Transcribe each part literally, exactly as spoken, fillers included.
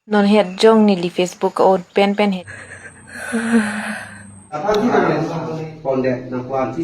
Non het jong neli Facebook account pen pen het.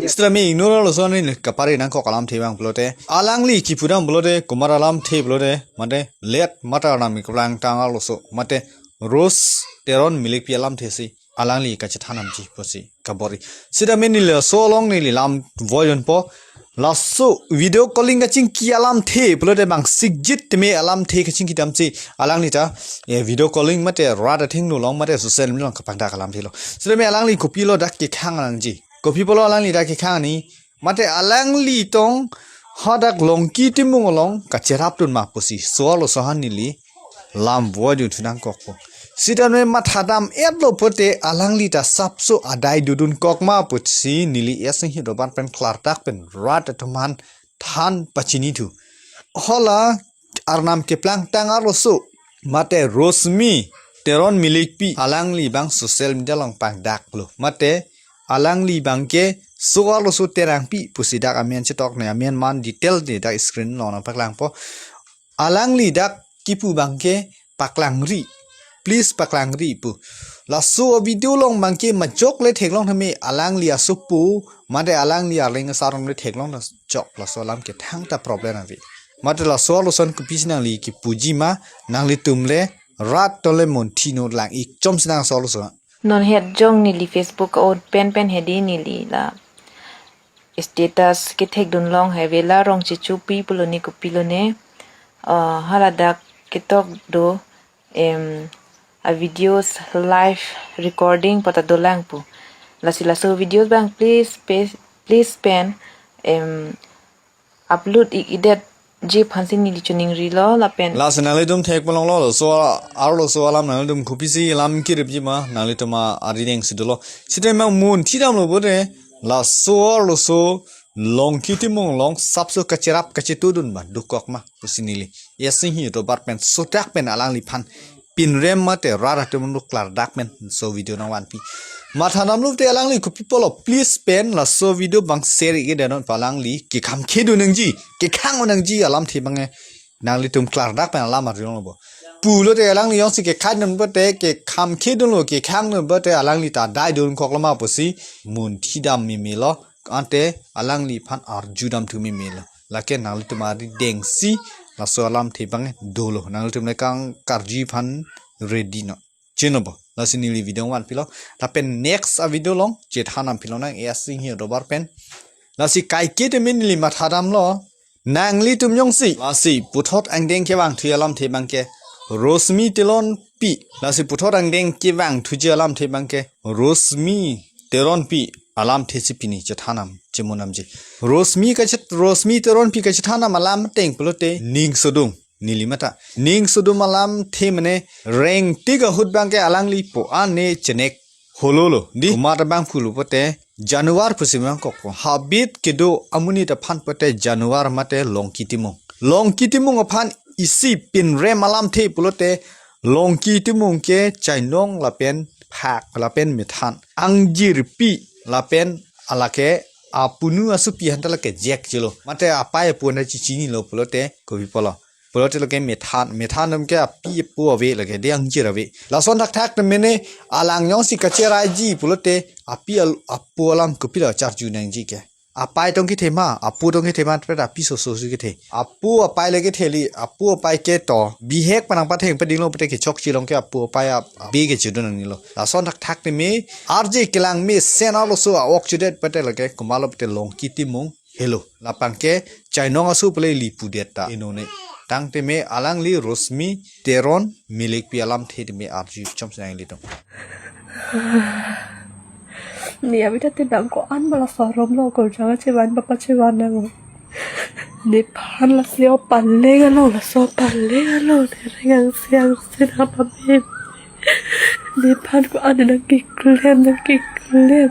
Sitame ingnur arloso neli kapari nangkok alamthe abang pulote, alangli kipudam pulote, komat alamthe pulote, mate let mate arnam keplangtang arloso, mate Rose Teron Milikpi alamthe si alangli kachethan damji pusi kabor-i. Sitame neli laso along neli lam voidunpo. Laso video calling kachingki alamthe pulote bang sikjit teme alamthe kachingki damsi alangli ta, eh, video calling mate rat athengno along mate social media along kapangdak alamthe lo. Sitame alangli kopilo dak kekhang nangji. Kopi pulo alangli dak kekhang ni, mate alangli tong hadak Longki Timung along kacherapdun ma pusi laso arloso aphan neli lam voidun thu nangkokpo. Sitame mathadam-etlo pulote alangli ta sapso adai dodun kok ma pusi neli S Singhi Dorbar pen klardak pen rat atum aphan than pachini thu. Hala arnam keplangtang arloso mate Rosemi Teron Milikpi alangli bang social media along pangdaklo. Mate alangli bangke laso arloso Terangpi pusi dak amen chetok ne, amen man detail ne dak screen along nangpaklangpo. Alangli dak kipu bangke paklangri. Please paklangri pu. Laso video along bangke majok le theklong tame alangli asopo mate alangli arleng asarong le theklong ta chok, laso alam ke thangta problem ave. Mate laso arloso an kopisi nangli kipuji ma, nanglitum le rat tole munthi no lang-ik chomsi nang laso arloso. Non het jong neli Facebook account pen pen hedi neli la status kethekdun long haive la Rongchechopi pulo ne kopilo ne, ah, haladak ketok do, em, a videos live recording pata dolang pu. Lasi laso videos bang please pe-, please pen, em, upload ik-edetji aphansi neli choningrilo lapen. Lasi nanglitum thek palonglo, laso arloso alam nanglitum kopisi lam kiripji ma, nanglitum arideng si dolo. Sitame munthi damlo pulote, laso arloso Longki Timung along sapso kacherap kachetudun ma dokok ma pusi neli S Singhi Dorbar pen sodak pen alangliphan pinrem mate rat atum aphan klardak pen laso video nangvanpi. Mathadamlo te alangli kopi pulo, please pen laso video bang share ik-edet non pu, alangli kekham khedun nangji, kekhang nangji alamthe bang e. Nanglitum klardak pen alam arjulongpo. Pulote alangli jongsi kekhang dun pulote, kekham khedunlo, kekhang dun pulote alangli ta adai dodun koklo ma pusi munthi dam memelo. Ante alangliphan arjudam thu memelo. Lake nanglitum arideng si laso alamthe bang e dolo. Nanglitum le kang karju aphan ready no. Chinopo. Lasi neli video vanpilo. Lapen next a video along chethan dampilo nang S Singhi Dorbar pen. Lasi kaike tame neli mathadamlo. Nanglitum jongsi lasi puthot angdeng kevangthu alamthe bangke Rosemi Teronpi. Lasi puthot angdeng kevangthuji alamthe bangke Rosemi Teronpi alamthe si pini chethan dam chemondamji. Rosemi kachet, Rosemi Teronpi kachethan dam alam ateng pulote ning sodung, neli matha. Ning sodung alamthe mane rengtik ahut bangke alangli po-an ne chenek hololo. Di komat abang pulo pulote januar pusi nangkokpo. Habit kedo amonit aphan pulote januar mate Longki Timung. Longki Timung aphan isi pinrem alamthe pulote Longki Timung ke chainong lapen phak lapen methan, angjirpi lapen alake apunu asopi aphanta lake jekjilo. Mate apai apo aphanta chechinilo pulote kopi pulo. Pulote lake methan, methan atum ke api apo ave lake, de angjir ave. Lason thakthak te mene alang jongsi kacheraiji pulote api al-, apo alam kopilo charju nangji ke. Apai tong kethe ma, apo tong kethe ma, pet api soso si kethe. Apo apai le ketheli, apo apai ke to bihek pen nangpatheng padinglo pulote kechokche along ke apo apai a-, abe kechedun nangnelo. Lason thakthak te me arje kelang mesen arloso a-ok chudet pulote lake komatlo pulote Longki Timung helo. Lapang ke chainong aso pule lipudet ta inone. Tangte me alangli Rosemi Teron Milikpi alamthe te me arju chomsi nanglitum. Ne abita te dang ko-an bala sorom lo ko janga chevan papa chevan nang. Nephan lasi o paleng along, laso paleng along ne reng angse angse nangpamen. Nephan ko-an nangkeklem, nangkeklem.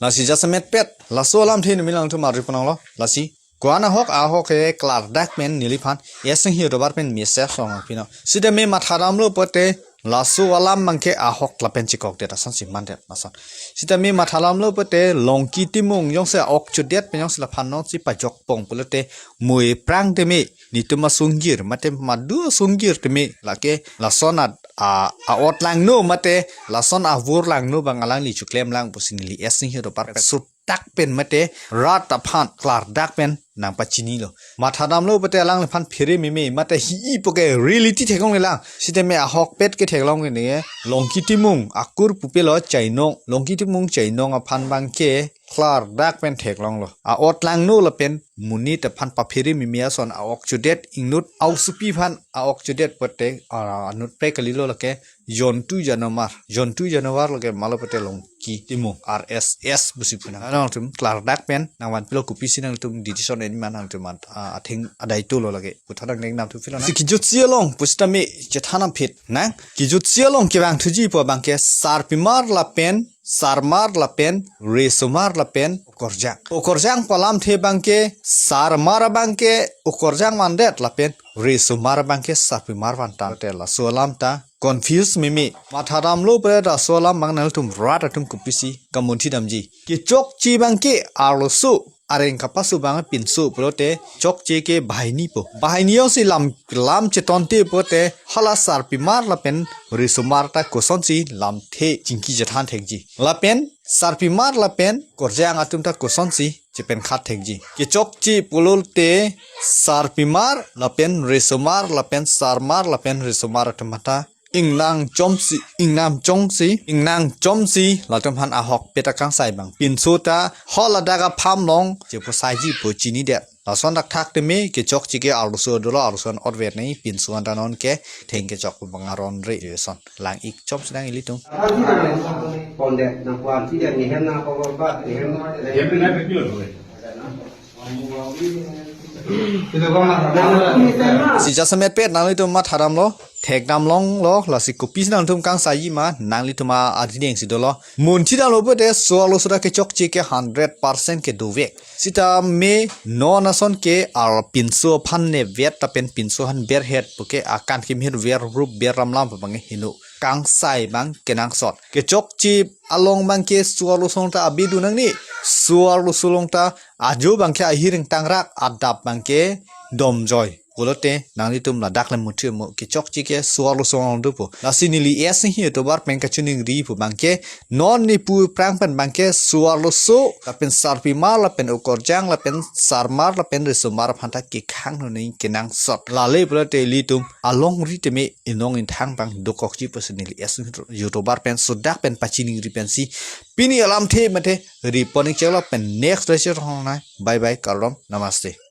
Lasi jasemet pet laso alamthe neli nangtum arju ponlonglo. Lasi ko-an ahok ahok ke klardak pen neliphan S Singhi Dorbar pen message song pino. Sitame mathadamlo pulote Laso alam abangke ahok lapen chekokdet asonsi mandet lason. Sitame matha damlo pute Longki Timung jongsi a-ok chodet pen jongsi laphan nonsi pajokpon pulote mo-e prang tame netum asongjir mate madu asongjir tame lake lason a, a, a-ot langno mate lason avur langno abang alangli choklemlang pusi neli S Singhi Tobar pen sudak pen mate rat aphan klardak pen nangpachinilo. Matha damlo pute alangliphan phere meme mate hi-i puke reality theklonglelang. Sitame ahokpet ketheklong ke ne Longki Timung akur pupe lo Chainong. Longki Timung Chainong aphan abangke klardak pen theklonglo. A-ot langno lapen monit aphan paphere meme ason a-ok chodet ingnut a-osopi aphan a-ok chodet pute, ah, anut pre kalilo lake jontu janomar. Jontu janomar lake malo pute Longki Timung R S S pusi pu nang. Nangtum klardak pen nangvanpilo kopisi nangtum decision eni ma nangtum an, ah, atheng adai tulo lake. Puthot nang neng nangtum pilo na. Si kejutsi along pusitame chethan aphi nang. Kejutsi along kevangthuji pu abangke sarpimar lapen sarmar lapen resomar lapen okorjang. Okorjang pu alamthe abangke sarmar abangke okorjang vandet lapen resomar abangke sarpimar vandet te laso alam ta confuse meme. Matha damlo pute laso alam abang nangtum rat atum kopisi kamunthi damji. Kechokche abangke arloso areng kapaso abang pinso pulote chokche ke banghini po. Banghini jongsi lam, lam chetonte pute hala sarpimar lapen resomar ta kosonsi lamthe chingki chethan thekji. Lapen sarpimar lapen okorjang atum ta kosonsi chepenkhat thekji. Kechokche pulote sarpimar lapen resomar lapen sarmar lapen resomar atum ta ingnang chomsi, ingnam chongsi, ingnang chomsi, latum aphan ahokpet akangsai abang pinso ta hol adak apham along cheposaiji pu chinidet. Lason thakthak tame kechokche ke arloso dolo, arloso an otvet nai, pinso an ta nonke theng kechok abang aron re son. Lang-ik chomsi nang ilitum. Pondet nang puan tidak ngehem nang apa apa ngehem. Si jasemet pet nanglitum matha damlo, thek damlonglo, lasi kopisi nangtum kangsaiji ma nanglitum a-adideng si dolo. Munthi damlo pute so-arloso ta kechokche ke hundred percent ke dovek. Sitame non ason ke arpinso aphan ne vet lapen pinso aphan berhet puke akan kimhir ver rup ber ramlam pu abang heno. Kangsai abang kenangsot. Kechokche along abangke so-arloso along ta abi do nangne. So-arloso along ta ajo abangke ahir ingtangrak, adap abangke domjoi. Pulote nanglitum ladak le muthu mo kechokche ke so-arloso along dopo. Lasi neli S Singhi Tobar pen kachiningri pu abangke non ne pu prang pen abangke so-arloso lapen sarpimar lapen okorjang lapen sarmar lapen resomar aphan ta kekhang noni kenangsot. Lale pulote ilitum alongri tame inong inthang abang dokokji pusi neli S Singhi Tobar pen sudak pen pachiningri pensi pini alamthe mate riponing chelo pen next lecture hong nai. Bye bye, kardom, namaste.